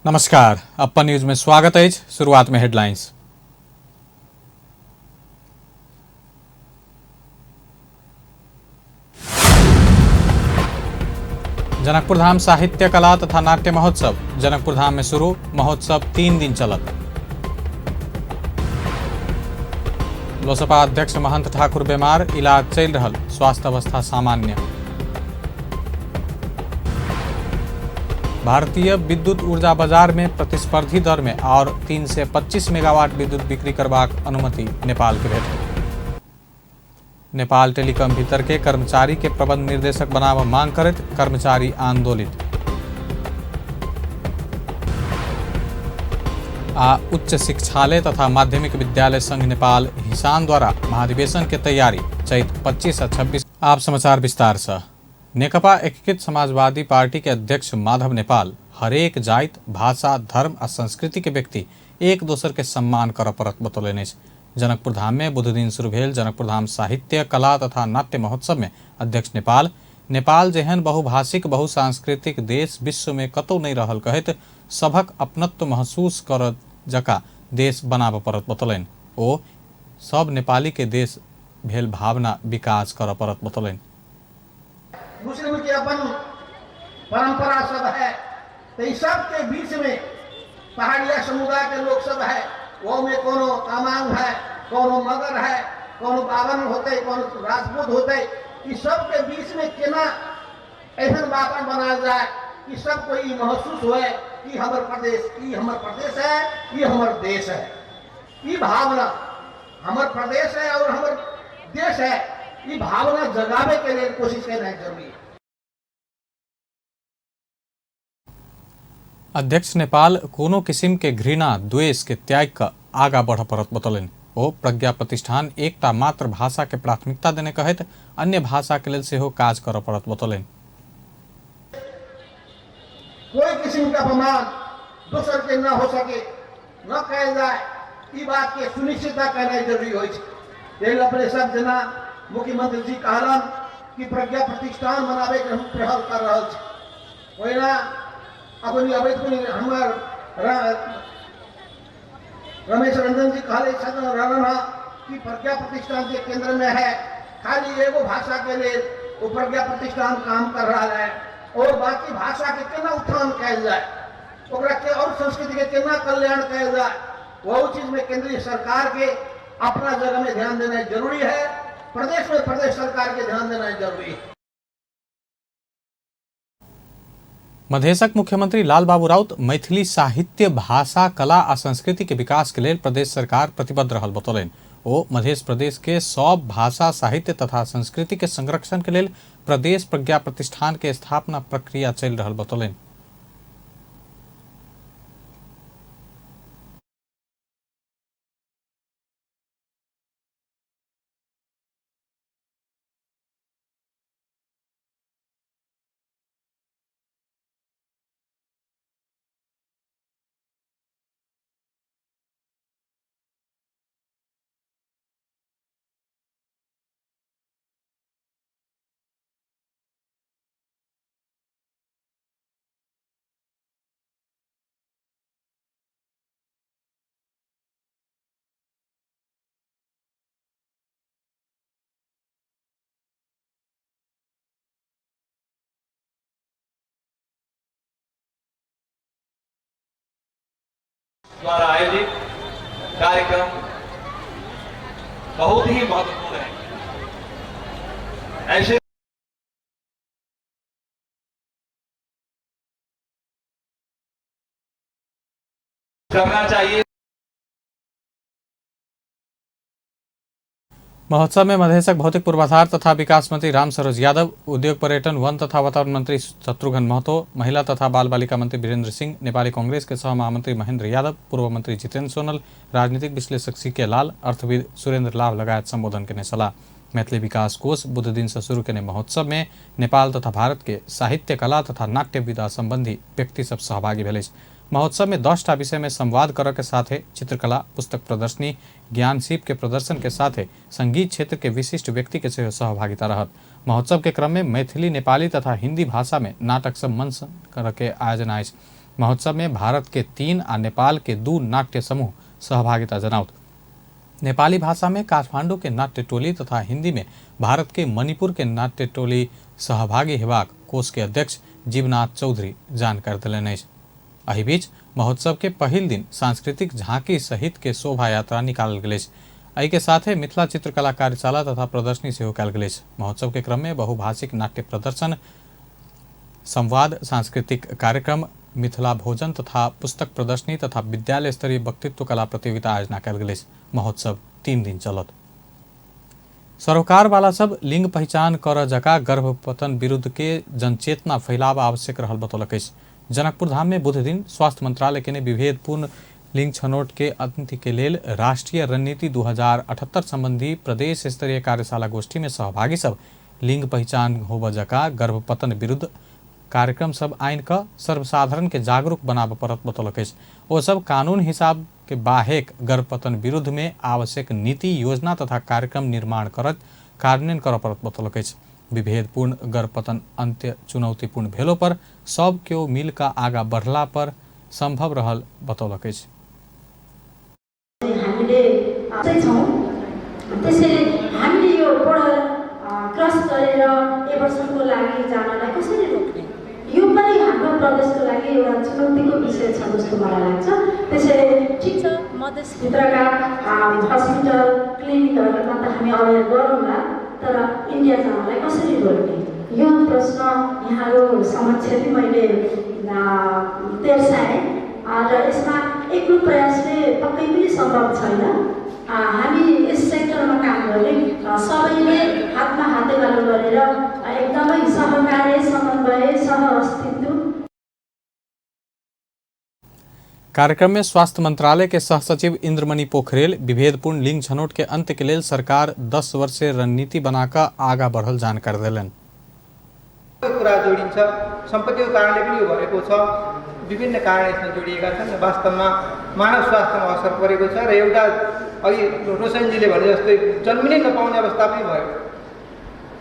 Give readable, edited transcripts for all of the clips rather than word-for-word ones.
नमस्कार, अपन न्यूज में स्वागत अछि। शुरुआत में हेडलाइंस। जनकपुर धाम साहित्य कला तथा नाट्य महोत्सव जनकपुर धाम में शुरू, महोत्सव 3 दिन चलत। लोसपा अध्यक्ष महंत ठाकुर बीमार, इलाज चल रहल, स्वास्थ्य अवस्था सामान्य। भारतीय विद्युत ऊर्जा बाजार में प्रतिस्पर्धी दर में और 325 मेगावाट विद्युत बिक्री करबाक अनुमति नेपाल के भेटल। नेपाल टेलीकॉम भीतर के कर्मचारी के प्रबंध निर्देशक बनाव मांग करैत कर्मचारी आंदोलित। आ उच्च शिक्षालय तथा माध्यमिक विद्यालय संघ नेपाल हिसान द्वारा महाधिवेशन के तैयारी चैत 25 आ 26। आप समाचार विस्तार से। नेकपा एकीकृत समाजवादी पार्टी के अध्यक्ष माधव नेपाल हरेक जाति, भाषा, धर्म आ संस्कृति के व्यक्ति एक दोसर के सम्मान करऽ पड़त बतौलनि अछि। जनकपुर धाम में बुध दिन शुरू भेल जनकपुर धाम साहित्य कला तथा नाट्य महोत्सव में अध्यक्ष नेपाल नेपाल जेहन बहुभाषिक बहुसांस्कृतिक देश विश्व में कतौ नहीं रहल कहैत सभक अपनत्व महसूस कर जका देश बनाबऽ पड़त बतौलनि। ओ सब नेपाली के देश भेल भावना विकास करऽ पड़त बतौलनि। मुस्लिम के अपन परंपरा सब है, तो इस सब के बीच में पहाड़िया समुदाय के लोग सब है, वो में कोनो तामांग है, कोनो मगर है, कोनो बावन होते, कोनो राजपूत होते, इस सब के बीच में केना ऐसा वातावरण बनाया जाए कि सबको ये महसूस होए कि हमर प्रदेश, ई हमर प्रदेश है, ई हमर देश है। ई भावना हमर प्रदेश है और हमर देश है, ई भावना जगावे के लिए कोशिश करना जरूरी है। अध्यक्ष नेपाल कोनो किसिम के घृणा द्वेष के त्याग क आगा बढ़ पड़त बतौलनि। ओ प्रज्ञा प्रतिष्ठान एकटा मात्र भाषा के प्राथमिकता देने कहैत अन्य भाषा के लेल सेहो काज करऽ पड़त बतौलनि। कोई किसिम के अपमान दोसर के न हो सके, न कयल जाय, ई बात के सुनिश्चितता करनाइ जरूरी होइ छै। एहि अपने सब जेना मुख्यमंत्री जी कहलन कि प्रज्ञा प्रतिष्ठान बनाबे के हम पहल कर रहल छी, ओहिना अखन अबैत हमर रमेश रंजन जी कहले छथिन रहलन हँ कि प्रज्ञा प्रतिष्ठान जे केंद्र में है खाली एगो भाषा के लिए वो प्रज्ञा प्रतिष्ठान काम कर रहा है और बाकी भाषा के केना उत्थान कयल जाए, ओकरा के और संस्कृति के केना कल्याण कयल जाए, वह चीज में केंद्रीय सरकार के अपना जगह में ध्यान देना जरूरी है, प्रदेश में प्रदेश सरकार के ध्यान देना जरूरी है। मधेशक मुख्यमंत्री लालबाबू राउत मैथिली साहित्य, भाषा, कला आ संस्कृति के विकास के लेल प्रदेश सरकार प्रतिबद्ध रहल बतौलनि। ओ मधेश प्रदेश के सब भाषा, साहित्य तथा संस्कृति के संरक्षण के लेल प्रदेश प्रज्ञा प्रतिष्ठान के स्थापना प्रक्रिया चलि रहल बतौलनि। द्वारा आयोजित कार्यक्रम बहुत ही महत्वपूर्ण है। ऐसे करना चाहिए। महोत्सव में मधेशक भौतिक पूर्वाधार तथा विकास मंत्री राम सरोज यादव, उद्योग पर्यटन वन तथा वातावरण मंत्री शत्रुघ्न महतो, महिला तथा बाल बालिका मंत्री वीरेंद्र सिंह, नेपाली कांग्रेस के सह महामंत्री महेंद्र यादव, पूर्व मंत्री जितेंद्र सोनल, राजनीतिक विश्लेषक सी के लाल, अर्थविद सुरेंद्र लाभ लगायत संबोधन केने छलाह। मैथिली विकास कोष बुध दिन से शुरू केने महोत्सव में नेपाल तथा भारत के साहित्य, कला तथा नाट्य विधा संबंधी व्यक्ति सब सहभागी भेल अछि। महोत्सव में 10टा विषय में संवाद करऽ के साथे चित्रकला, पुस्तक प्रदर्शनी, ज्ञान सीप के प्रदर्शन के साथे संगीत क्षेत्र के विशिष्ट व्यक्ति के सेहो सहभागिता रहत। महोत्सव के क्रम में मैथिली, नेपाली तथा हिंदी भाषा में नाटक सब मंचन करऽ के आयोजना अछि। महोत्सव में भारत के 3 आ नेपाल के 2 नाट्य समूह सहभागिता जनाओत। नेपाली भाषा में काठमांडू के नाट्य टोली तथा हिंदी में भारत के मणिपुर के नाट्य टोली सहभागी हेबाक कोष के अध्यक्ष जीवनाथ चौधरी जानकारी देलनि अछि। एहि बीच महोत्सव के पहिल दिन सांस्कृतिक झांकी सहित के शोभा यात्रा निकालल गेल अछि। एहि के साथे मिथिला चित्रकला कार्यशाला तथा प्रदर्शनी सेहो कयल गेल अछि। महोत्सव के क्रम में बहुभाषिक नाट्य प्रदर्शन, संवाद, सांस्कृतिक कार्यक्रम, मिथिला भोजन तथा पुस्तक प्रदर्शनी तथा विद्यालय स्तरीय वक्तृत्व कला प्रतियोगिता आयोजना कयल गेल अछि। महोत्सव 3 दिन चलत। सरोकार वाला सब लिंग पहिचान कर जका गर्भपतन विरुद्ध के जनचेतना फैलाव आवश्यक रहल बतौलक अछि। जनकपुर धाम में बुध दिन स्वास्थ्य मंत्रालय के विभेदपूर्ण लिंग छनौट के अंत के लेल राष्ट्रीय रणनीति 2078 संबंधी प्रदेश स्तरीय कार्यशाला गोष्ठी में सहभागी सब लिंग पहिचान होब जका गर्भपतन विरुद्ध कार्यक्रम सब आइन क सर्वसाधारण के जागरूक बनाबऽ पड़त बतौलक अछि। ओ सब कानून हिसाब के बाहेक गर्भपतन विरुद्ध में आवश्यक नीति, योजना तथा कार्यक्रम निर्माण करत कार्यान्वयन करऽ पड़त बतौलक अछि। विभेदपूर्ण गर्भपतन अंत्य चुनौतीपूर्ण भेलो पर सब केओ मिल कऽ आगा बढ़ला पर संभव रहल बतौलक अछि। हामीले छौँ, त्यसैले हामीले यो बोर्डर क्रस गरेर एबर्सनको लागि जानलाई कसरी रोक्ने, यो पनि हाम्रो प्रदेशको लागि एउटा चुनौतीको विषय छ जस्तो मलाई लाग्छ। त्यसैले ठिक छ, मधेसभित्रका हस्पिटल क्लिनिकहरूमा त हामी अवेर गरौँला, तर इन्डिया जानलाई कसरी रोक्ने, यो प्रश्न यहाँहरू समक्ष पनि मैले तेर्साएँ र यसमा एक्लो प्रयासले पक्कै पनि सम्भव छैन। हामी यस सेक्टरमा काम गर्ने सबैले हातमा हातेमालो गरेर एकदमै सहकार्य, समन्वय, सह अस्तित्व। कार्यक्रम में स्वास्थ्य मंत्रालय के सह सचिव इंद्रमणि पोखरेल विभेदपूर्ण लिंग छनौट के अंत के लेल सरकार 10 वर्षीय रणनीति बनाकर आगा बढ़ल जानकारी देलनि। कुरा जोडिन्छ, सम्पत्तिको कारणले पनि यो भएको छ, विभिन्न कारण यसमा जोडिएका छन्। वास्तवमा मानव स्वास्थ्यमा असर परेको छ र एउटा अघि रोशनजीले भने जस्तै जन्मिनै नपाउने अवस्था पनि भयो।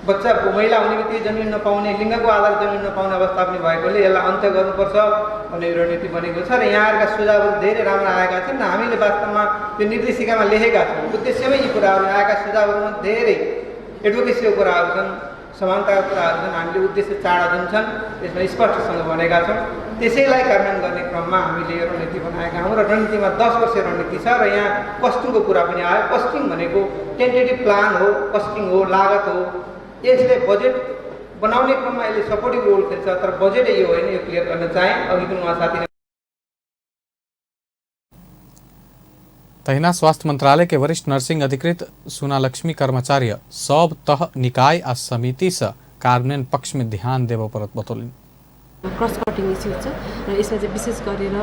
बच्चा महिला हुने बित्तिकै जन्मिन नपाउने, लिङ्गको आधार जन्मिन नपाउने अवस्था पनि भएकोले यसलाई अन्त्य गर्नुपर्छ भन्ने रणनीति बनेको छ र यहाँहरूका सुझावहरू धेरै राम्रा आएका छन्। हामीले वास्तवमा यो निर्देशिकामा लेखेका छौँ, उद्देश्यमै यी कुराहरू आएका सुझावहरूमा धेरै एडभोकेसीको कुराहरू छन्, समानताका कुराहरू छन्। हामीले उद्देश्य चाँडा जुन छन् त्यसमा स्पष्टसँग भनेका छौँ। त्यसैलाई कार्यान्वयन गर्ने क्रममा हामीले यो रणनीति बनाएका हौँ र रणनीतिमा 10 वर्षीय रणनीति छ र यहाँ कस्टिङको कुरा पनि आयो। कस्टिङ भनेको टेन्टेटिभ प्लान हो, कस्टिङ हो, लागत हो। यसले बजेट बनाउने क्रममा यसले सपोर्टिभ रोल खेल्छ, तर बजेटै यो होइन, यो क्लियर गर्न चाहेँ। अघि पनि उहाँ साथीले तहिना स्वास्थ्य मंत्रालय के वरिष्ठ नर्सिंग अधिकृत सुनालक्ष्मी कर्मचार्य सब तह निकाय आ समिति से कार्यान्वयन पक्ष में ध्यान देबऽ पड़त बतौलनि। क्रस कटिङ इस्यु छ र यसमा चाहिँ विशेष गरेर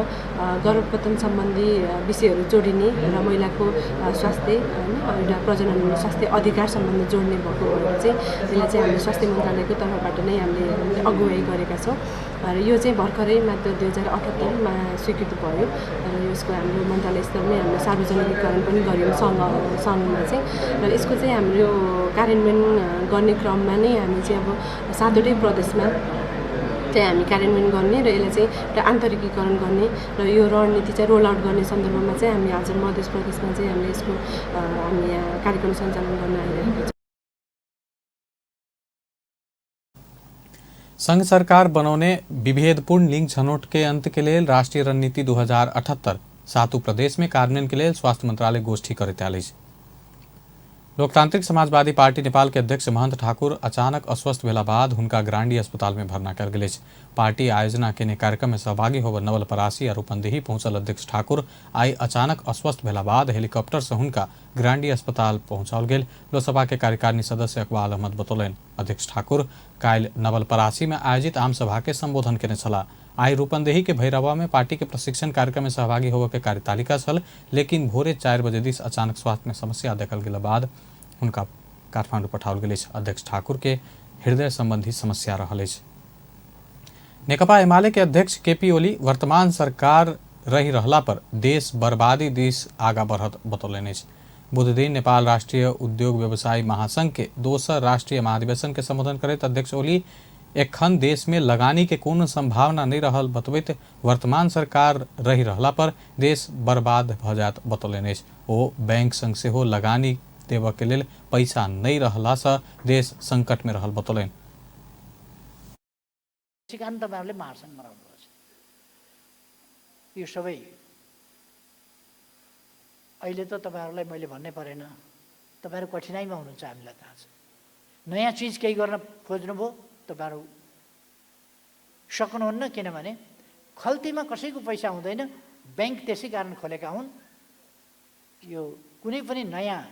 गर्भपतन सम्बन्धी विषयहरू जोडिने र महिलाको स्वास्थ्य होइन एउटा प्रजनन स्वास्थ्य अधिकार सम्बन्धी जोड्ने भएको भएर चाहिँ यसलाई चाहिँ हामीले स्वास्थ्य मन्त्रालयको तर्फबाट नै हामीले अगुवाई गरेका छौँ र यो चाहिँ भर्खरै मात्र 2078मा स्वीकृत भयो र यसको हाम्रो मन्त्रालय स्तरमै हामीले सार्वजनिकीकरण पनि गऱ्यौँ सङ्घमा चाहिँ र यसको चाहिँ हाम्रो कार्यान्वयन गर्ने क्रममा नै हामी चाहिँ अब 7वटै प्रदेशमा चाहिँ हामी कार्यान्वयन गर्ने र यसलाई चाहिँ एउटा आन्तरिकीकरण गर्ने र यो रणनीति चाहिँ रोल आउट गर्ने सन्दर्भमा चाहिँ हामी आज मध्य प्रदेशमा चाहिँ हामीले यसको हामी यहाँ कार्यक्रम सञ्चालन गर्न आइरहेका छौँ। संघ सरकार बनौने विभेदपूर्ण लिंग छनौट के अंत के लेल राष्ट्रीय रणनीति 2078 सातों प्रदेश में कार्यान्वयन के लेल स्वास्थ्य मंत्रालय गोष्ठी करैत आयल अछि। लोकतांत्रिक समाजवादी पार्टी नेपाल के अध्यक्ष महंत ठाकुर अचानक अस्वस्थ भेला बाद हुनका ग्रांडी अस्पताल में भर्ना कयल गेल अछि। पार्टी आयोजना केने कार्यक्रम में सहभागी होबऽ नवलपरासी आ रूपन्देही पहुंचल अध्यक्ष ठाकुर आई अचानक अस्वस्थ भेला बाद हेलीकॉप्टर से हुनका ग्रांडी अस्पताल पहुंचाओल गेल। लोकसभा के कार्यकारिणी सदस्य अकबाल अहमद बतौलनि। अध्यक्ष ठाकुर काल्हि नवलपरासी में आयोजित आम सभा के संबोधन केने छलाह। आई रूपन्देही के भैरवा में पार्टी के प्रशिक्षण कार्यक्रम में सहभागी होबऽ के कार्यतालिका छल, लेकिन भोरे 4 बजे दिस अचानक स्वास्थ्य में समस्या देखल गेला बाद हुनका काठमाडौँ पठाओल गेल अछि। अध्यक्ष ठाकुर के हृदय संबंधी समस्या रहल अछि। नेकपा एमाले के अध्यक्ष केपी ओली वर्तमान सरकार रही रहला पर देश बर्बादी दिस आगा बढ़त बतौलनि अछि। बुधदिन नेपाल राष्ट्रीय उद्योग व्यवसायी महासंघ के दोसर राष्ट्रीय महाधिवेशन के संबोधन करैत अध्यक्ष ओली एखन देश में लगानी के कोनो संभावना नहीं रहल बतबैत वर्तमान सरकार रहि रहला पर देश बर्बाद भऽ जायत बतौलनि अछि। ओ बैंक संग सेहो लगानी देबऽ के लेल पैसा नहीं रहला से देश संकट में रहल बतौलनि। त्यसै तपाईँहरूले महासङ्घ बनाउनुपर्छ। यो सबै अहिले त तपाईँहरूलाई मैले भन्नै परेन, तपाईँहरू कठिनाइमा हुनुहुन्छ, हामीलाई थाहा छ। नयाँ चिज केही गर्न खोज्नुभयो तपाईँहरू सक्नुहुन्न, किनभने खल्तीमा कसैको पैसा हुँदैन। ब्याङ्क त्यसै कारण खोलेका हुन्। यो कुनै पनि नयाँ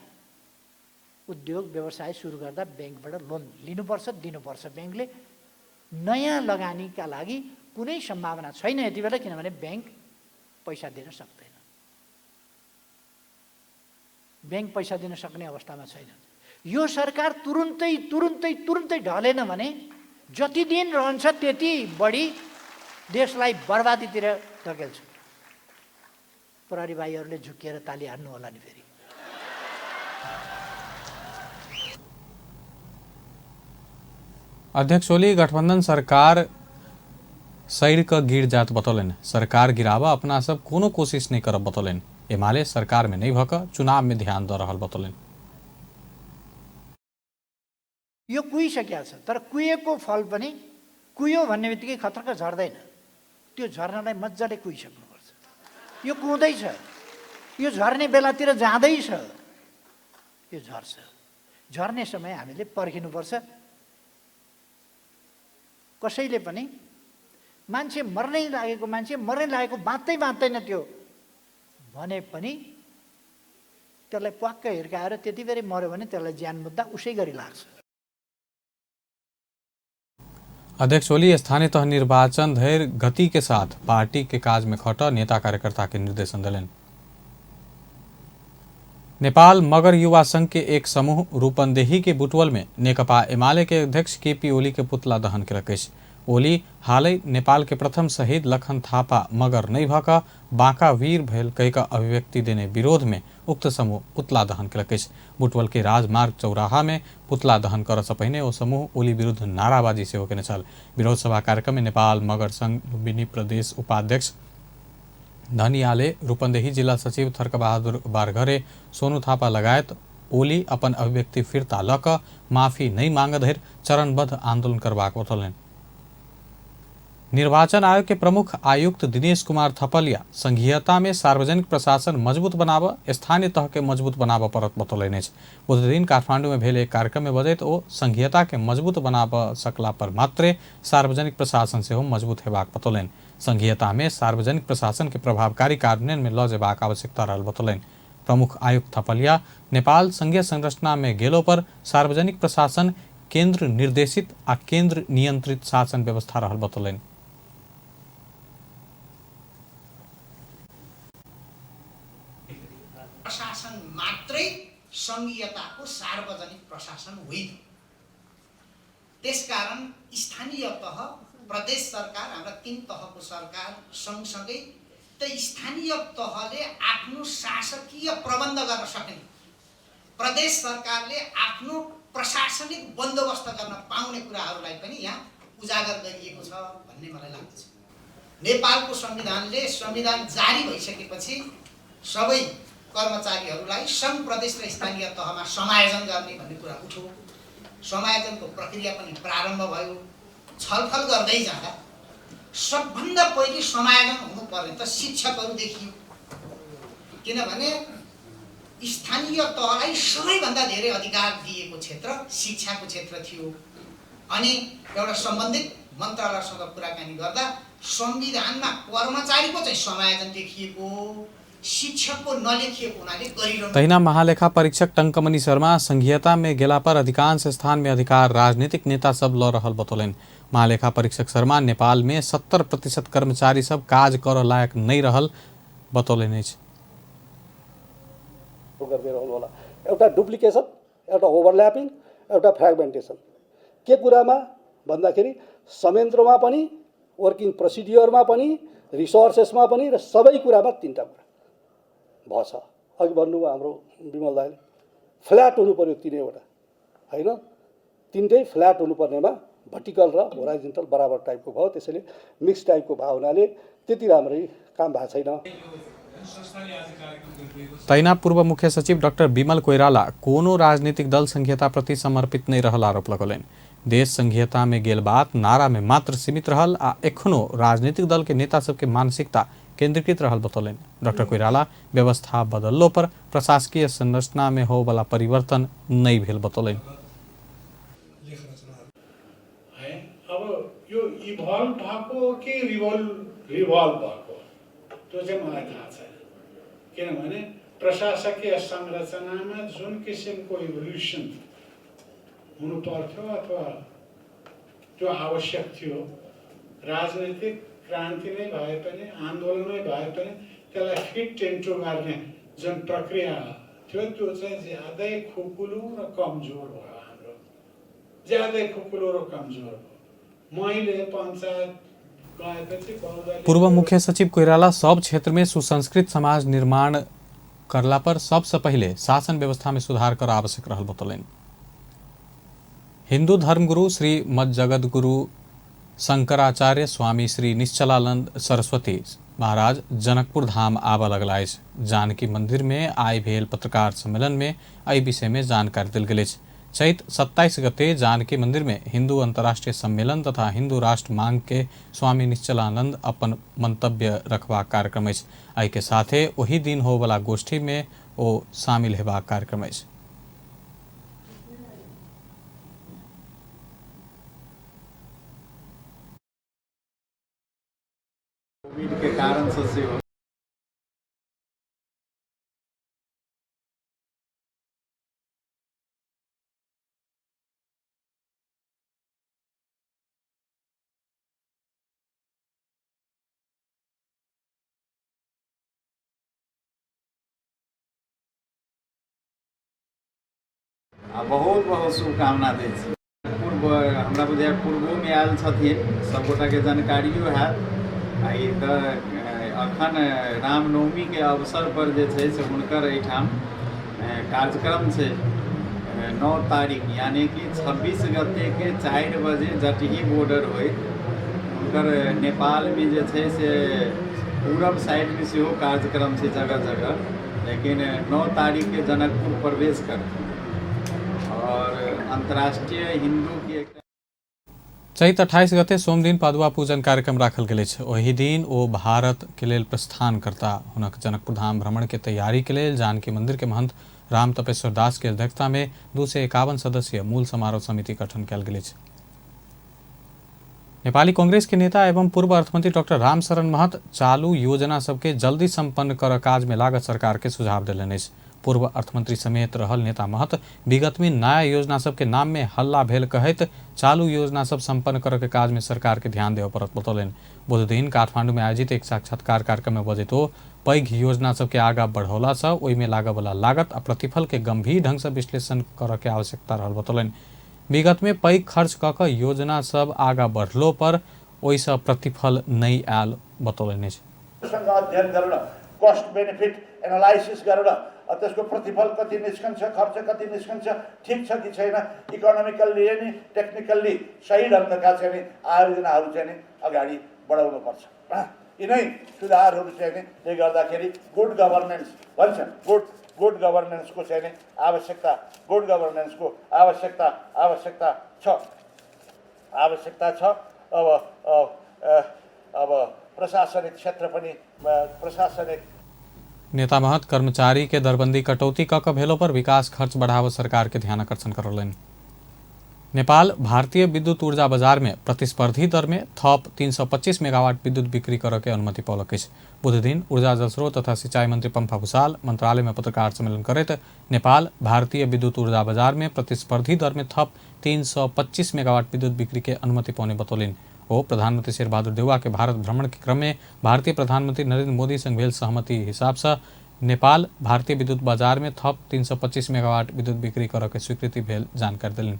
उद्योग व्यवसाय सुरु गर्दा ब्याङ्कबाट लोन लिनुपर्छ, दिनुपर्छ। ब्याङ्कले नयाँ लगानीका लागि कुनै सम्भावना छैन यति बेला, किनभने ब्याङ्क पैसा दिन सक्दैन। ब्याङ्क पैसा दिन सक्ने अवस्थामा छैन। यो सरकार तुरुन्तै तुरुन्तै तुरुन्तै ढलेन भने जति दिन रहन्छ त्यति बढी देशलाई बर्बादीतिर धकेल्छ। प्रहरी भाइहरूले झुक्किएर ताली हान्नु होला नि फेरि। अध्यक्ष ओली गठबंधन सरकार सैर क गिर जात बतौलनि। सरकार गिराबऽ अपना सब कोनो कोशिश नहीं करब बतौलनि। एमाले सरकार में नहीं भऽ कऽ चुनाव में ध्यान दऽ रहल बतौलनि। यो कुहिसकेको छ, तर कुहिएको फल पनि कुहियो भन्ने बित्तिकै खतरक झर्दैन। त्यो झर्नलाई मजाले कुहिसक्नुपर्छ। यो कुहुँदैछ, यो झर्ने बेलातिर जाँदैछ, यो झर्छ। झर्ने समय हामीले पर्खिनुपर्छ। कसैले पनि मान्छे मर्नै लागेको, मान्छे मर्नै लागेको बाँच्दै बाँच्दैन त्यो भने पनि त्यसलाई प्वाक्क हिर्काएर त्यति बेरै मऱ्यो भने त्यसलाई ज्यान मुद्दा उसै गरी लाग्छ। अध्यक्ष ओली स्थानीय तह निर्वाचन धैर्य गति के साथ पार्टी के काज में खट नेता कार्यकर्ता के निर्देशन दिलनि। नेपाल मगर युवा संघ के एक समूह रूपन्देही के बुटवल में नेकपा एमाले के अध्यक्ष केपी ओली के पुतला दहन केलक अछि। ओली हालै नेपाल के प्रथम शहीद लखन थापा मगर नहीं भऽ कऽ बाँका वीर भेल कहि कऽ अभिव्यक्ति देने विरोध में उक्त समूह पुतला दहन केलक अछि। बुटवल के राजमार्ग चौराहा में पुतला दहन करऽ सँ पहिने ओ समूह ओली विरुद्ध नाराबाजी सेहो केने छल। विरोध सभा कार्यक्रम में नेपाल मगर संघ लुम्बिनी प्रदेश उपाध्यक्ष धनियाले, रूपन्देही जिला सचिव थर्कबहादुर बारघरे, सोनू थापा लगायत ओली अपन अभिव्यक्ति फिर्ता लऽ कऽ माफी नहीं मांग धरि चरणबद्ध आंदोलन करबाक बतौलनि। निर्वाचन आयोग के प्रमुख आयुक्त दिनेश कुमार थपलिया संघीयता में सार्वजनिक प्रशासन मजबूत बनाबऽ स्थानीय तह के मजबूत बनाबऽ पड़त बतौलनि अछि। बुधदिन काठमांडू में भेल एक कार्यक्रम में बजैत ओ संघीयता के मजबूत बनाबऽ सकला पर मात्रे सार्वजनिक प्रशासन सेहो मजबूत हेबाक बतौलनि। संघीयता में सार्वजनिक प्रशासन के प्रभावकारी कार्यान्वयन में लऽ जेबाक आवश्यकता रहल बतौलनि। प्रमुख आयुक्त थपलिया नेपाल संघीय संरचना में गेलो पर सार्वजनिक प्रशासन केंद्र निर्देशित आ केंद्र नियंत्रित शासन व्यवस्था रहल बतौलनि। प्रशासन मात्रै संघीयताको सार्वजनिक प्रशासन होइन। त्यसकारण स्थानीय तह, प्रदेश सरकार, हाम्रा तीन तहको सरकार सँगसँगै त स्थानीय तहले आफ्नो शासकीय प्रबन्ध गर्न सक्ने, प्रदेश सरकारले आफ्नो प्रशासनिक बन्दोबस्त गर्न पाउने कुराहरूलाई पनि यहाँ उजागर गरिएको छ भन्ने मलाई लाग्दछ। नेपालको संविधानले संविधान जारी भइसकेपछि सबै कर्मचारीहरूलाई सङ्घ, प्रदेश र स्थानीय तहमा समायोजन गर्ने भन्ने कुरा उठ्यो। समायोजनको प्रक्रिया पनि प्रारम्भ भयो। छलफल गर्दै जाँदा सबभन्दा पहिले समायोजन हुनुपर्ने त शिक्षकहरू देखियो, किनभने स्थानीय तहलाई सबैभन्दा धेरै अधिकार दिएको क्षेत्र शिक्षाको क्षेत्र थियो। अनि एउटा सम्बन्धित मन्त्रालयसँग कुराकानी गर्दा संविधानमा कर्मचारीको चाहिँ समायोजन देखिएको, शिक्षकको नलेखिएको हुनाले गरिरहनु। तहिना महालेखा परीक्षक टंकमणि शर्मा संघीयता में गेला पर अधिकांश स्थान में अधिकार राजनीतिक नेता सब लऽ रहल बतौलनि। महालेखा परीक्षक शर्मा नेपाल में 70% कर्मचारी सब काज करऽ लायक नहीं रहल बतौलनि अछि। गर्दै रहनु होला। एउटा डुप्लिकेसन, एउटा ओभरल्यापिङ, एउटा फ्रेगमेन्टेसन के कुरामा भन्दाखेरि संयन्त्रमा पनि, वर्किङ प्रोसिड्युरमा पनि, रिसोर्सेसमा पनि र सबै कुरामा तिनवटा कुरा भएछ। अघि भन्नुभयो हाम्रो विमल दाइले, फ्ल्याट हुनु पर्यो तिनैवटा, होइन? तिनटै फ्ल्याट हुनुपर्नेमा भर्टिकल र होराइजेन्टल बराबर टाइपको भयो, त्यसैले मिक्स टाइपको भयो हुनाले त्यति राम्ररी काम भएको छैन। तहिना पूर्व मुख्य सचिव डाक्टर विमल कोइराला कोनो राजनीतिक दल संघीयता प्रति समर्पित नहीं रहल आरोप लगौलनि। देश संघीयता में गेल बात नारा में मात्र सीमित रहल आ एखनो राजनीतिक दल के नेता सबके मानसिकता केंद्रीकृत रहल बतौलनि। डाक्टर कोइराला व्यवस्था बदललो पर प्रशासकीय संरचना में होवला परिवर्तन नहीं भेल बतौलनि। अब यो इभल्भ भएको कि रिभल्भ भएको त्यो चाहिँ मलाई थाहा छैन, किनभने प्रशासकीय संरचनामा जुन किसिमको इभोल्युसन हुनु पर्थ्यो अथवा त्यो आवश्यक थियो, राजनीतिक क्रान्ति नै भए पनि आन्दोलनै भए पनि त्यसलाई फिट इन्टु गर्ने जुन प्रक्रिया थियो त्यो चाहिँ ज्यादै खुकुलो र कमजोर भयो। हाम्रो ज्यादै खुकुलो र कमजोर भयो। मैले पञ्चायत गएपछि पूर्व मुख्य सचिव कोइराला सब क्षेत्र में सुसंस्कृत समाज निर्माण करला पर सबसे पहिले शासन व्यवस्था में सुधार कर आवश्यक रहल बतौलनि। हिंदू धर्मगुरु श्री मज्जगद्गुरु शंकराचार्य स्वामी श्री निश्चलानंद सरस्वती महाराज जनकपुर धाम आबऽ लगला अछि। जानकी मंदिर में आइ भेल पत्रकार सम्मेलन में एहि विषय में जानकारी देल गेल अछि। चैत 27 गते जानकी मंदिर में हिंदू अंतर्राष्ट्रीय सम्मेलन तथा हिंदू राष्ट्र मांग के स्वामी निश्चलानंद अपन मंतव्य रखबाक कार्यक्रम अछि। एहि के साथे ओहि दिन होवला गोष्ठी में ओ शामिल हेबाक कार्यक्रम अछि। कोविड के कारण से सेहो आ बहुत बहुत शुभकामना दै छी। पूर्व हमरा बुझाइए पूर्वोमे आयल छथिन, सबगोटाके जानकारियो हैत। आ ई तऽ अखन रामनवमीके अवसर पर जे छै से हुनकर एहिठाम कार्यक्रम छै। 9 तारीख यानी कि 26 गतेके 4 बजे जटही बॉर्डर होइत हुनकर नेपालमे जे छै से पूरब साइडमे सेहो कार्यक्रम छै जगह जगह, लेकिन 9 तारीखके जनकपुर प्रवेश करथिन और अंतर्राष्ट्रीय हिंदू के चैत 28 गते सोमदिन पादुआ पूजन कार्यक्रम राखल गेल अछि। ओहि दिन ओ भारत के लेल प्रस्थान करता। हुनक जनकपुर धाम भ्रमण के तैयारी के लेल जानकी मंदिर के महंत राम तपेश्वर दास के अध्यक्षता में 251 सदस्यीय मूल समारोह समिति गठन कयल गेल अछि। नेपाली कांग्रेस के नेता एवं पूर्व अर्थमंत्री डॉक्टर रामशरण महत चालू योजना सबके जल्दी संपन्न कर काज में लागत सरकार के सुझाव देलनि अछि। पूर्व अर्थमंत्री समेत रहल नेता महत विगत में नया योजना सबके नाम में हल्ला भेल कहैत चालू योजना सब संपन्न करऽ के काज में सरकार के ध्यान देबऽ पड़त बतौलनि। बुध दिन काठमांडू में आयोजित एक साक्षात्कार कार्यक्रम में बजैत ओ पैघ योजना सबके आगा बढ़ौला से ओहिमे लागऽ वाला लागत आ प्रतिफल के गंभीर ढंग से विश्लेषण करऽ के आवश्यकता रहल बतौलनि। विगत में पैघ खर्च कऽ कऽ योजना सब आगा बढ़लो पर ओहिसँ प्रतिफल नहि आयल बतौलनि अछि। अध्ययन गरेर कस्ट बेनिफिट एनालाइसिस गरेर त्यसको प्रतिफल कति निस्कन्छ, खर्च कति निस्कन्छ, ठिक छ कि छैन, इकोनोमिकल्ली अनि टेक्निकल्ली सही ढङ्गका चाहिँ नि आयोजनाहरू चाहिँ नि अगाडि बढाउनुपर्छ। यिनै सुधारहरू चाहिँ नि ले गर्दाखेरि गुड गभर्नेन्स भन्छ, गुड गभर्नेन्सको चाहिँ नि आवश्यकता, गुड गभर्नेन्सको आवश्यकता आवश्यकता छ, आवश्यकता छ। अब अब प्रशासनिक क्षेत्र पनि प्रशासनिक नेता महत कर्मचारी के दरबंदी कटौती क कऽ भेलो पर विकास खर्च बढ़ाव सरकार के ध्यान आकर्षण करौलनि। नेपाल भारतीय विद्युत ऊर्जा बाजार में प्रतिस्पर्धी दर में थप 325 मेगावाट विद्युत बिक्री करऽ के अनुमति पौलक अछि। बुध दिन ऊर्जा जलस्रोत तथा सिंचाई मंत्री पंफा भूषाल मंत्रालय में पत्रकार सम्मेलन करैत नेपाल भारतीय विद्युत ऊर्जा बाजार में प्रतिस्पर्धी दर में थप 325 मेगावाट विद्युत बिक्री के अनुमति पौने बतौलनि। ओ प्रधानमंत्री शेरबहादुर देउवा के भारत भ्रमण के क्रम में भारतीय प्रधानमंत्री नरेंद्र मोदी संग भेल सहमति हिसाब से नेपाल भारतीय विद्युत बाजार में थप 325 मेगावाट विद्युत बिक्री करऽ के स्वीकृति भेल जानकारी देलनि।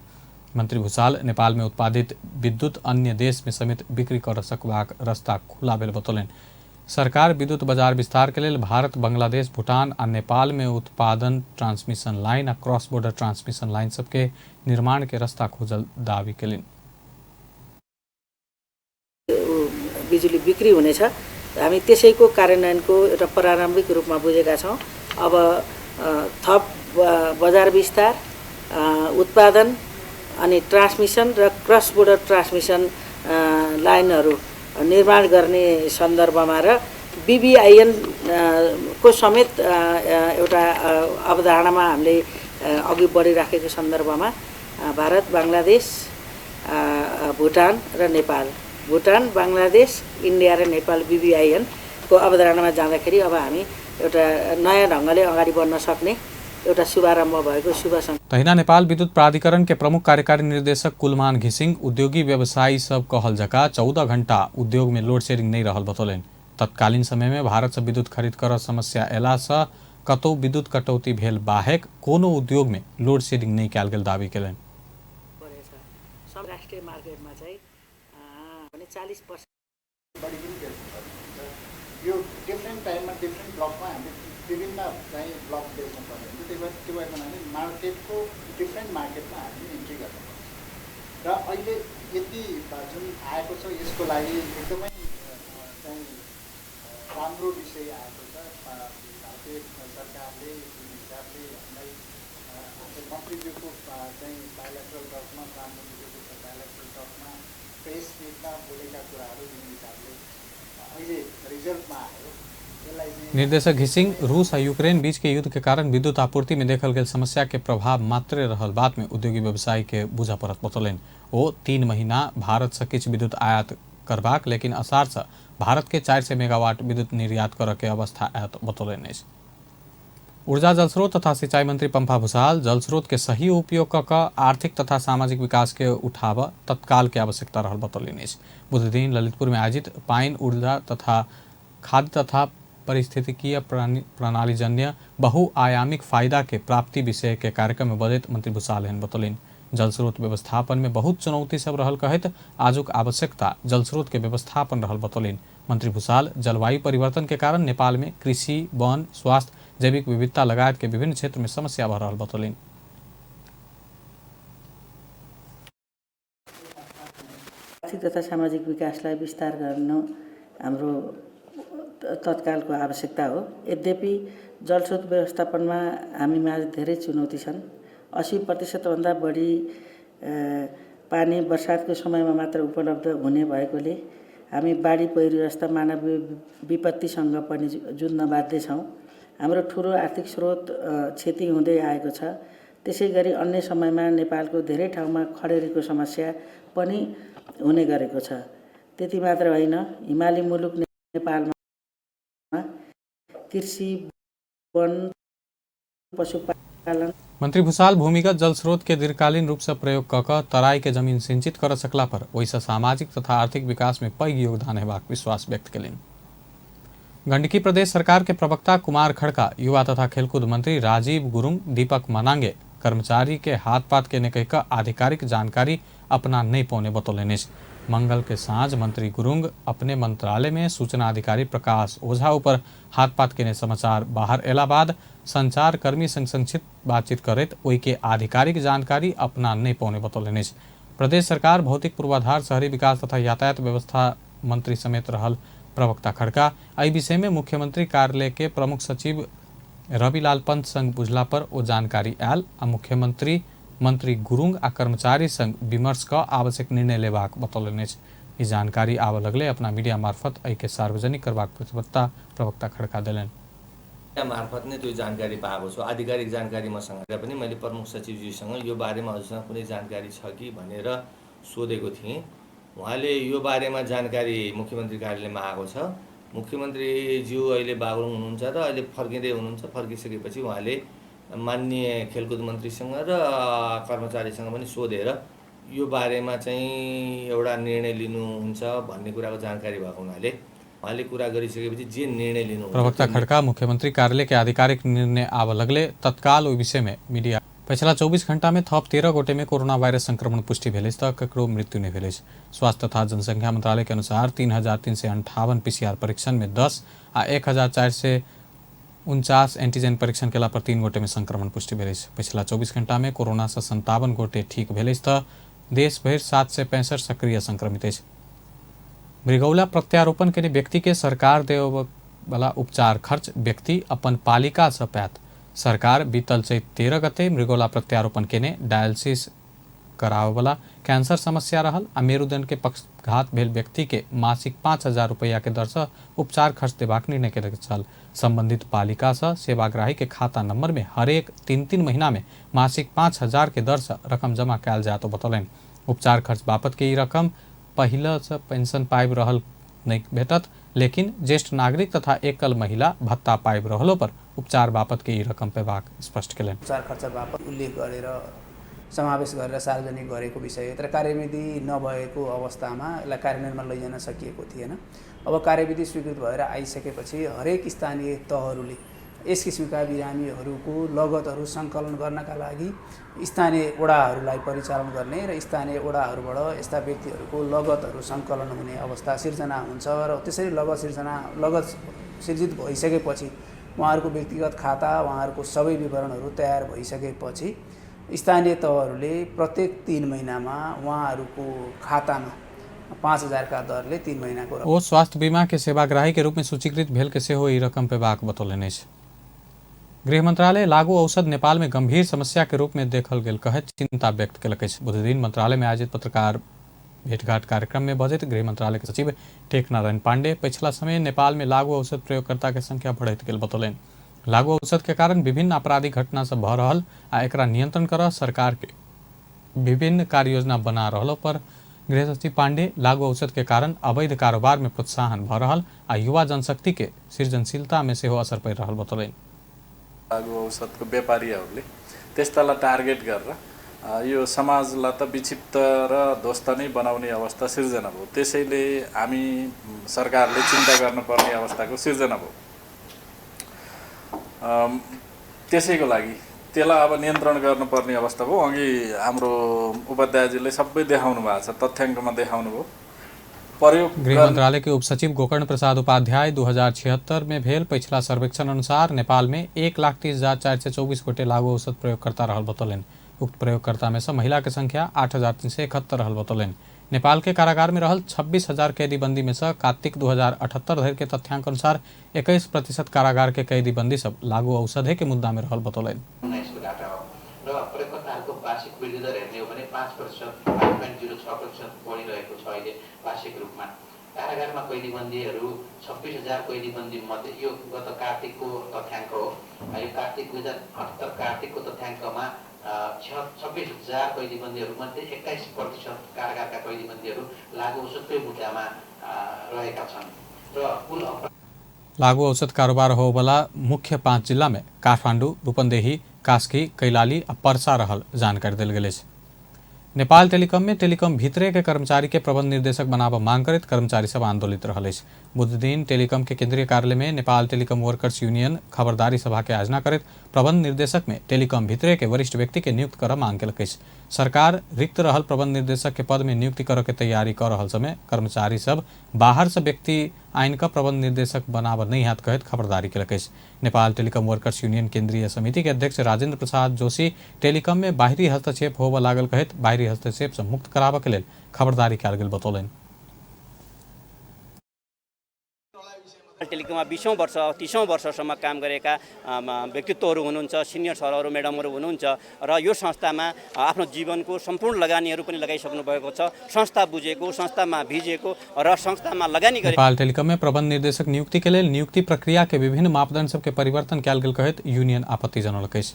मंत्री भूषाल नेपाल में उत्पादित विद्युत अन्य देश में समेत बिक्री कर सकबाक रास्ता खुला भेल बतौलनि। सरकार विद्युत बाजार विस्तार के लेल भारत, बांग्लादेश, भूटान आ नेपाल में उत्पादन ट्रांसमिशन लाइन आ क्रॉस बॉर्डर ट्रांसमिशन लाइन सबके निर्माण के रास्ता खोजल दावी केलनि। बिजुली बिक्री हुनेछ। हामी त्यसैको कार्यान्वयनको एउटा प्रारम्भिक रूपमा बुझेका छौँ। अब थप बजार विस्तार, उत्पादन अनि ट्रान्समिसन र क्रस बोर्डर ट्रान्समिसन लाइनहरू निर्माण गर्ने सन्दर्भमा र बीबीआईएन को समेत एउटा अवधारणामा हामीले अघि बढिराखेको सन्दर्भमा भारत, बङ्गलादेश, भुटान र नेपाल, भुटान, बङ्गलादेश, इन्डिया र नेपाल बीबीआईएन को अवधारणामा जाँदाखेरि अब हामी एउटा नयाँ ढङ्गले अगाडि बढ्न सक्ने एउटा शुभारम्भ भएको शुभ। तहिना नेपाल विद्युत प्राधिकरण के प्रमुख कार्यकारी निर्देशक कुलमान घिसिङ उद्योगी व्यवसायी सब कहल जका 14 घंटा उद्योग में लोड शेडिंग नहीं रहल बतौलनि। तत्कालीन समय में भारत से विद्युत खरीद कर समस्या एला से कतौ विद्युत कटौती भेल बाहेक कोनो उद्योग में लोड शेडिंग नहीं कयल गेल दावी केलनि। राष्ट्रिय मार्केटमा चाहिँ 40% बढी पनि बेच्नु यो डिफ्रेन्ट टाइममा डिफ्रेन्ट ब्लकमा हामीले विभिन्न चाहिँ ब्लक बेच्नु पर्ने हुन्छ। त्यही भएर त्यो भएको हुनाले मार्केटको डिफ्रेन्ट मार्केटमा हामीले इन्ट्री गर्नुपर्छ र अहिले यति जुन आएको छ यसको लागि एकदमै चाहिँ राम्रो विषय आएको छ। भारतीय सरकारले जुन हिसाबले हामीलाई मन्त्रीज्यूको चाहिँ बाइलेटरल टकमा, प्रधानमन्त्रीज्यूको बाइलेटरल टकमा प्रेस मिटमा बोलेका कुराहरू जुन हिसाबले अहिले रिजल्टमा आयो। निर्देशक घिसिङ रूस आ यूक्रेन बीच के युद्ध के कारण विद्युत आपूर्ति में देखल गेल समस्या के प्रभाव मात्रे रहल बात में उद्योगी व्यवसायी के बुझा पड़त बतौलनि। ओ 3 महीना भारत से किछु विद्युत आयात करबाक लेकिन असार से भारत के 400 मेगावाट विद्युत निर्यात करऽ के अवस्था आयत बतौलनि अछि। ऊर्जा जलस्रोत तथा सिंचाई मंत्री पंपा भूषाल जलस्रोत के सही उपयोग कऽ कऽ आर्थिक तथा सामाजिक विकास के उठाव तत्काल के आवश्यकता रहल बतौलनि अछि। बुधदिन ललितपुर में आयोजित पानि, ऊर्जा तथा खाद्य तथा पारिस्थितिकीय प्रणालीजन्य बहुआयामिक फायदा के प्राप्ति विषय के कार्यक्रम में बजैत मंत्री भूषाल एहन बतौलनि। जलस्रोत व्यवस्थापन में बहुत चुनौती सब रहल कहैत आजुक आवश्यकता जलस्रोत के व्यवस्थापन रहल बतौलनि। मंत्री भूषाल जलवायु परिवर्तन के कारण नेपाल में कृषि, वन, स्वास्थ्य, जैविक विविधता लगायत के विभिन्न क्षेत्र में समस्या भऽ रहल बतौलनि। आर्थिक तथा सामाजिक विकासलाई विस्तार गर्नु हाम्रो तत्कालको आवश्यकता हो। यद्यपि जलस्रोत व्यवस्थापनमा हामीमा धेरै चुनौती छन्। 80% भन्दा बढी पानी बर्सातको समयमा मात्र उपलब्ध हुने भएकोले हामी बाढी पहिरो जस्ता मानवीय विपत्तिसँग पनि जुझ्न बाध्य छौँ। हाम्रो ठुलो आर्थिक स्रोत क्षति हुँदै आएको छ। त्यसै गरी अन्य समयमा नेपालको धेरै ठाउँमा खडेरीको समस्या पनि हुने गरेको छ। त्यति मात्र होइन, हिमाली मुलुक नेपालमा कृषि, वन, पशुपालन। मंत्री भूषाल भूमिगत जल स्रोत के दीर्घकालीन रूप से प्रयोग कऽ कऽ तराई के जमीन सिंचित कर सकला पर ओहिसँ सामाजिक तथा आर्थिक विकास में पैघ योगदान हेबाक विश्वास व्यक्त केलनि। गंडकी प्रदेश सरकार के प्रवक्ता कुमार खड़का, युवा तथा खेलकूद मंत्री राजीव गुरुंग, दीपक मनांगे कर्मचारी के हाथ पात के कहि कऽ आधिकारिक जानकारी अपना नहीं पौने बतौलनि अछि। मंगल के साँझ मंत्री गुरुंग अपने मंत्रालय में सूचना अधिकारी प्रकाश ओझा ऊपर हाथ पात केने समाचार बाहर एला बाद संचार कर्मी संग संक्षिप्त बातचीत करैत ओहि के आधिकारिक जानकारी अपना नहीं पौने बतौलनि अछि। प्रदेश सरकार भौतिक पूर्वाधार, शहरी विकास तथा यातायात व्यवस्था मंत्री समेत रहल प्रवक्ता खड़का एहि विषय में मुख्यमंत्री कार्यालय के प्रमुख सचिव रविलाल पंत संग बुझला पर ओ जानकारी आयल आ मुख्यमंत्री मंत्री गुरुंग आ कर्मचारी संग विमर्श कऽ आवश्यक निर्णय लेबाक बतौलनि अछि। ई जानकारी आबऽ लगले अपना मीडिया मार्फत एहिके सार्वजनिक करबाक प्रतिबद्धता प्रवक्ता खड़का देलनि। मार्फत नै त्यो जानकारी पाएको छु। आधिकारिक जानकारी मसँग र पनि मैले प्रमुख सचिवज्यूसँग यो बारेमा हजुरसँग कुनै जानकारी छ कि भनेर सोधेको थिएँ। उहाँले यो बारेमा जानकारी मुख्यमन्त्री कार्यालयमा आएको छ। मुख्यमन्त्रीज्यू अहिले बागलुङ हुनुहुन्छ र अहिले फर्किँदै हुनुहुन्छ। फर्किसकेपछि उहाँले माननीय खेलकुद मन्त्रीसँग र कर्मचारीसँग पनि सोधेर यो बारेमा चाहिँ एउटा निर्णय लिनुहुन्छ भन्ने कुराको जानकारी भएको हुनाले उहाँले कुरा गरिसकेपछि जे निर्णय लिनु। प्रवक्ता खड़का मुख्यमंत्री कार्यालय के आधिकारिक निर्णय आबऽ लगले तत्काल ओहि विषय में मीडिया। पछिला 24 घंटा में थप 13 गोटे में कोरोना वायरस संक्रमण पुष्टि भेल अछि तऽ ककरो मृत्यु नहि भेल अछि। स्वास्थ्य तथा जनसंख्या मंत्रालय के अनुसार 3358 पीसीआर परीक्षण में 10 आ 1449 एंटीजन परीक्षण केला पर 3 गोटे में संक्रमण पुष्टि भेल अछि। पछिला 24 घंटा में कोरोना से 57 गोटे ठीक भेल अछि तऽ देश भरि 765 सक्रिय संक्रमित अछि। मृगौला प्रत्यारोपण केने व्यक्ति के सरकार देववाला उपचार खर्च व्यक्ति अपन पालिका से पायत। सरकार बीतल चैत 13 गते मृगौला प्रत्यारोपण केने डायलिसिस करावेवाला कैंसर समस्या रहल आ मेरुदंड के पक्षघात भेल व्यक्ति के मासिक 5,000 रुपया के दर से उपचार खर्च देबाक निर्णय केलक छल। संबंधित पालिका से सेवाग्राही के खाता नंबर में हरेक 3-3 महीना में मासिक 5,000 के दर से रकम जमा कयल जायत बतौलनि। उपचार खर्च बापत के ई रकम पहिले से पेंशन पाबि रहल नहीं भेटत, लेकिन ज्येष्ठ नागरिक तथा एकल महिला भत्ता पाबि रहलो पर उपचार बापत के ई रकम पेबाक स्पष्ट केलनि। उपचार खर्च बापत उल्लेख गरेर समावेश गरेर सार्वजनिक गरेको विषय, तर कार्यविधि नभएको अवस्थामा यसलाई कार्यान्वयनमा लैजान सकिएको थिएन। अब कार्यविधि स्वीकृत भएर आइसकेपछि हरेक स्थानीय तहहरूले यस किसिमका बिरामीहरूको लगतहरू सङ्कलन गर्नका लागि स्थानीय वडाहरूलाई परिचालन गर्ने र स्थानीय वडाहरूबाट यस्ता व्यक्तिहरूको लगतहरू सङ्कलन हुने अवस्था सिर्जना हुन्छ र त्यसरी लगत सिर्जित भइसकेपछि उहाँहरूको व्यक्तिगत खाता, उहाँहरूको सबै विवरणहरू तयार भइसकेपछि स्थानीय तहहरूले प्रत्येक 3 महिनामा उहाँहरूको खातामा 5,000 का दरले 3 महिनाको ओ स्वास्थ्य बीमा के सेवाग्राही के रूप में सूचीकृत भेल के सेहो ई रकम पेबाक बतौलनि अछि। गृह मंत्रालय लागू औषध नेपाल में गंभीर समस्या के रूप में देखल गेल कहैत चिंता व्यक्त केलक अछि। बुधदिन मंत्रालय में आयोजित पत्रकार भेटघाट कार्यक्रम में बजैत गृह मंत्रालय के सचिव टेक नारायण पांडे पिछला समय नेपाल में लागू औषध प्रयोगकर्ता के संख्या बढ़ैत गेल बतौलनि। लागू औषध के कारण विभिन्न आपराधिक घटना सब भऽ रहल आ एकरा नियंत्रण कर सरकार के विभिन्न कार्य योजना बना रहलो पर गृह सचिव पांडे लागू औषध के कारण अवैध कारोबार में प्रोत्साहन भऽ रहल आ युवा जनशक्ति के सृजनशीलता में सेहो असर पड़ि रहल बतौलनि। लागू औषधको व्यापारीहरूले त्यस्तालाई टार्गेट गरेर यो समाजलाई त विक्षिप्त र ध्वस्त नै बनाउने अवस्था सिर्जना भयो। त्यसैले हामी सरकारले चिन्ता गर्नुपर्ने अवस्थाको सिर्जना भयो। त्यसैको लागि त्यसलाई अब नियन्त्रण गर्नुपर्ने अवस्था भयो। अघि हाम्रो उपाध्यायजीले सबै देखाउनु भएको छ, तथ्याङ्कमा देखाउनु भयो। प्रयोग गृह मंत्रालय के उपसचिव गोकर्ण प्रसाद उपाध्याय 2076 में भेल पिछला सर्वेक्षण अनुसार नेपाल में 1,30,424 गोटे लागू औषध प्रयोगकर्ता रहल बतौलनि। उक्त प्रयोगकर्ता में से महिला के संख्या 8,371 रहल बतौलनि। नेपाल के कारागार में रहल 26,000 कैदी बंदी में से कार्तिक 2078 धरि के तथ्यांक अनुसार 21% कारागार के कैदी बंदी सब लागू औषधे के मुद्दा में रहल बतौलनि। 19 डाटा हो र प्रयोगकर्ताहरूको वार्षिक वृद्धि दर हेर्ने हो भने 5% 5.06% बढिरहेको छ अहिले वार्षिक रूपमा। कारागारमा कैदीबन्दीहरू 26,000 कैदीबन्दी मध्ये यो गत कार्तिकको तथ्याङ्क हो। यो कार्तिक 2078 कार्तिकको तथ्याङ्कमा 26,000 कैदीबन्दीहरूमध्ये 21% कारागारका कैदीबन्दीहरू लागू औषधकै मुद्दामा रहेका छन् र कुल लागू औषध कारोबार होवला मुख्य 5 जिल्ला में काठमाडौँ, रूपन्देही, कास्की, कैलाली आ पर्सा रहल जानकारी देल गेल अछि। नेपाल टेलिकम में टेलिकम भीतरे के कर्मचारी के प्रबंध निर्देशक बनाबऽ मांग करैत कर्मचारी सब आंदोलित रहल अछि। बुधदिन टेलिकम के केंद्रीय कार्यालय में नेपाल टेलिकम वर्कर्स यूनियन खबरदारी सभा के आयोजना करैत प्रबंध निर्देशक में टेलिकम भीतरे के वरिष्ठ व्यक्ति के नियुक्त करऽ मांग केलक अछि। सरकार रिक्त रहल प्रबंध निर्देशक के पद में नियुक्ति करऽ के तैयारी कऽ रहल समय कर्मचारी सब बाहर से व्यक्ति आइन कऽ प्रबंध निर्देशक बनाबऽ नहि हैत कहैत खबरदारी केलक अछि। नेपाल टेलिकम वर्कर्स यूनियन केंद्रीय समिति के अध्यक्ष राजेंद्र प्रसाद जोशी टेलिकम में बाहरी हस्तक्षेप होबऽ लागल कहैत बाहरी हस्तक्षेप से मुक्त कराबऽ के लेल खबरदारी कयल गेल बतौलनि। टेलिकममा 20औं वर्ष 30औं वर्षसम्म काम गरेका व्यक्तित्वहरू हुनुहुन्छ, सिनियर सरहरू म्याडमहरू हुनुहुन्छ र यो संस्थामा आफ्नो जीवनको सम्पूर्ण लगानीहरू पनि लगाइसक्नु भएको छ। संस्था बुझेको, संस्थामा भिजेको र संस्थामा लगानी गरे नेपाल टेलिकम में प्रबंध निर्देशक नियुक्ति के लेल नियुक्ति प्रक्रिया के विभिन्न मापदंड सबके परिवर्तन कयल गेल कहैत यूनियन आपत्ति जनौलक अछि।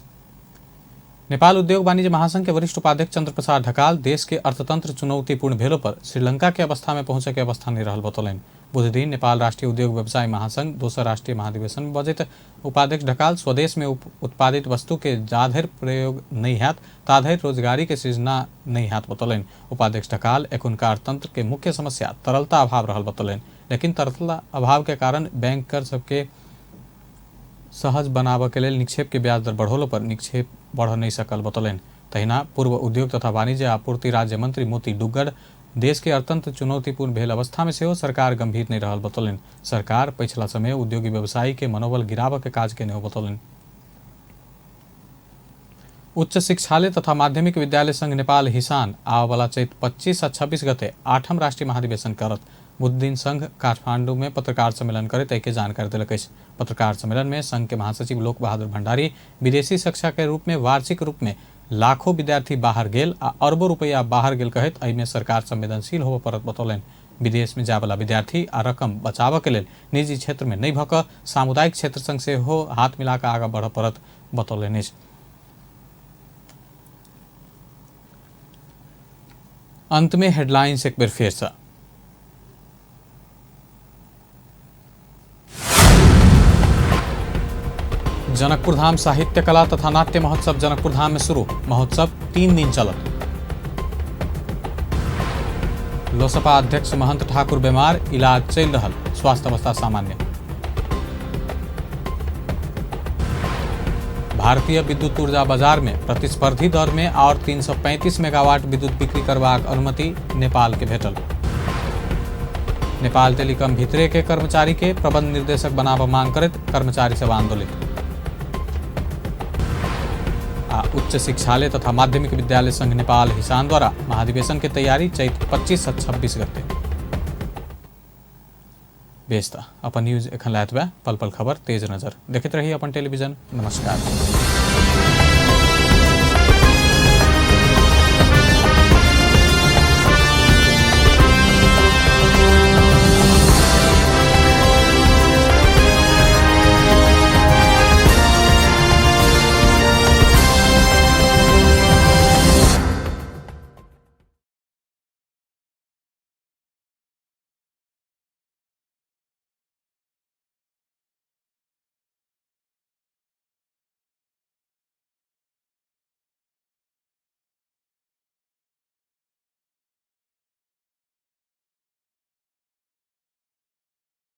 नेपाल उद्योग वाणिज्य महासंघ के वरिष्ठ उपाध्यक्ष चंद्र प्रसाद ढकाल देश के अर्थतंत्र चुनौतीपूर्ण भेलो पर श्रीलंका के अवस्था में पहुंचे के अवस्था नहीं रहल बतौलनि। बुधदिन नेपाल राष्ट्रीय उद्योग व्यवसाय महासंघ दोसर राष्ट्रीय महाधिवेशन में बजैत उपाध्यक्ष ढकाल स्वदेश में उत्पादित वस्तु के जाधरि प्रयोग नहीं हैत ताधरि रोजगारी के सृजना नहीं हैत बतौलनि। उपाध्यक्ष ढकाल एखुनका अर्थतंत्र के मुख्य समस्या तरलता अभाव रहल बतौलनि, लेकिन तरलता अभाव के कारण बैंकर सबके सहज बनाबऽ के लेल निक्षेप के ब्याज दर बढ़ौलो पर निक्षेप बढ़ नहीं सकल बतौलनि। तहिना पूर्व उद्योग तथा वाणिज्य आपूर्ति राज्य मंत्री मोती डुग्गर देश के अर्थतंत्र चुनौतीपूर्ण भेल अवस्था में सेहो सरकार गंभीर नहीं रहल बतौलनि। सरकार पिछला समय उद्योगी व्यवसायी के मनोबल गिराबऽ के काज केने हो बतौलनि। उच्च शिक्षालय तथा माध्यमिक विद्यालय संघ नेपाल हिसान आबऽवला चैत 25 आ 26 गते 8म राष्ट्रीय महाधिवेशन करत। बुधदिन संघ काठमांडू में पत्रकार सम्मेलन करैत एहिके जानकारी देलक अछि। पत्रकार सम्मेलन में संघ के महासचिव लोक बहादुर भंडारी विदेशी शिक्षा के रूप में वार्षिक रूप में लाखों विद्यार्थी बाहर गेल आ अरबों रुपया बाहर गेल कहैत एहिमे सरकार संवेदनशील होबय पड़त बतौलनि। विदेश में जायवला विद्यार्थी आ रकम बचाबऽ के लेल निजी क्षेत्र में नहि भऽ कऽ सामुदायिक क्षेत्र संग सेहो हाथ मिला कऽ आगाँ बढ़य पड़त बतौलनि अछि। अंत में हेडलाइंस एक बेर फेर से। जनकपुर धाम साहित्य कला तथा नाट्य महोत्सव जनकपुर धाम में शुरू, महोत्सव 3 दिन चलत। लोसपा अध्यक्ष महंत ठाकुर बीमार, इलाज चल रहा, स्वास्थ्य अवस्था सामान्य। भारतीय विद्युत ऊर्जा बाजार में प्रतिस्पर्धी दर में और 335 मेगावाट विद्युत बिक्री करबाक अनुमति नेपाल के भेटल। नेपाल टेलीकॉम भीतरे के कर्मचारी के प्रबंध निर्देशक बनाबऽ मांग करैत कर्मचारी सब आंदोलित। आ उच्च शिक्षालय तथा माध्यमिक विद्यालय संघ नेपाल हिसान द्वारा महाधिवेशन के तैयारी चैत 25 आ 26 गते। बेस त अपन न्यूज एखन लायत बा, पल पल खबर तेज नजर देखैत रही अपन टेलीविजन। नमस्कार।